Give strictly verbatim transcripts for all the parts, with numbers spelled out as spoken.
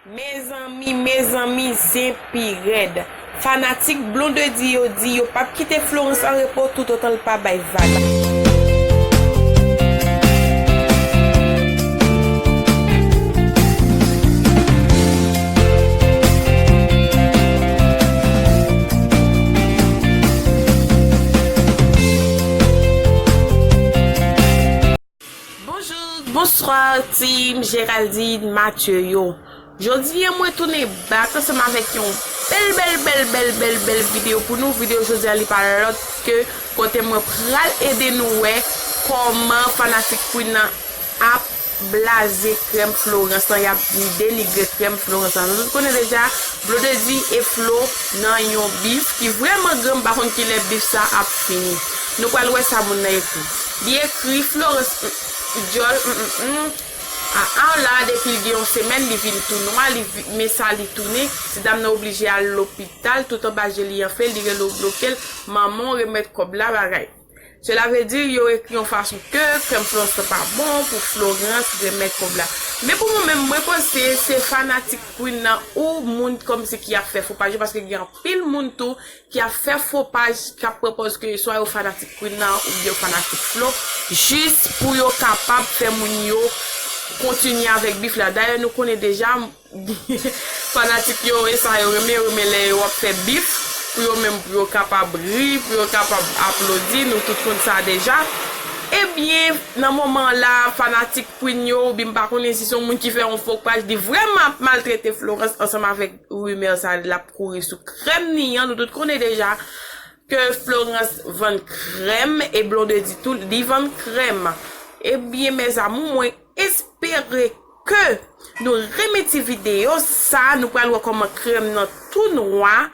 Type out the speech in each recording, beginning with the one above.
Mezanmi, mezanmi, zen pi rèd. Fanatik Blondedy yo di yo p ap kite Florence an repo toutotan l pa bay vag. Bonjou, bonswa, team Géraldine Mathieu yo. Jodi a, mwen tounen back ansanm avèk yon bèl, bèl, bèl, bèl, bèl, bèl videyo pou nou. Videyo jodi a, li pa lòt ke kote mwen pral ede nou wè kòman fanatik Queen nan ap blaze krèm Florence lan, y ap denigre krèm Florence lan. Nou tout konnen deja, Blondedy e Flo nan yon bif ki vrèman gran, m pa konn kilè bif sa ap fini. Nou pral wè sa moun nan ekri. Li ekri, Florence, mm, dyòl, mm, mm, mm. A, a la, depi l gen yon semèn, li vin tou nwa, li vi-, men sa li tounen. Ti dam nan oblije al lopital, tout anba je li anfle, li rele yo bloke l, manman w remèt kòb la, bagay. Cela veut dire, yo ekri yon fason ke krèm Florence lan pa bon pou Florence remèt kòb la. Men pou mwen menm, mwen panse se fanatik Queen nan ou moun kòmsi ki ap fè fo paj yo, paske gen anpil moun tou ki ap fè fo paj, k ap pran pòz ke swa yo fanatik Queen nan oubyen yo fanatik Flo, jis pou yo kapab fè moun yo kontinye avèk bif la. Dayè, nou konnen deja, fanatik yo, e sa yo renmen, yo renmen lè yo ap fè bif, pou yo menm, pou yo kapab ri, pou yo kapab aplodi, nou tout konn sa deja. Ebyen, nan moman la, fanatik Queen yo, oubyen m pa konnen si se yon moun ki fè yon fo paj, li vrèman ap maltrete Florence ansanm avèk rimè sa l ap kouri sou krèm ni an. Nou tout konnen deja ke Florence vann krèm e Blondedy tou, li vann krèm. Ebyen, mes amours, mwen espere ke nou renmen ti videyo sa. Nou pral wè kòman krèm nan tou nwa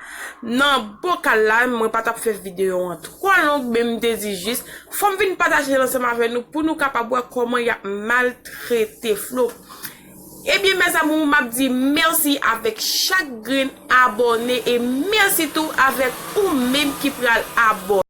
nan bokal la. Mwen pa t ap fè videyo an twò long, men m te di jis, fò m vin pataje l ansanm avè nou pou nou kapab wè kòman y ap maltrete Flo. Ebyen, mes amours, m ap di mèsi avèk chak grenn abòne e mèsi tou avèk ou menm ki pral abòne.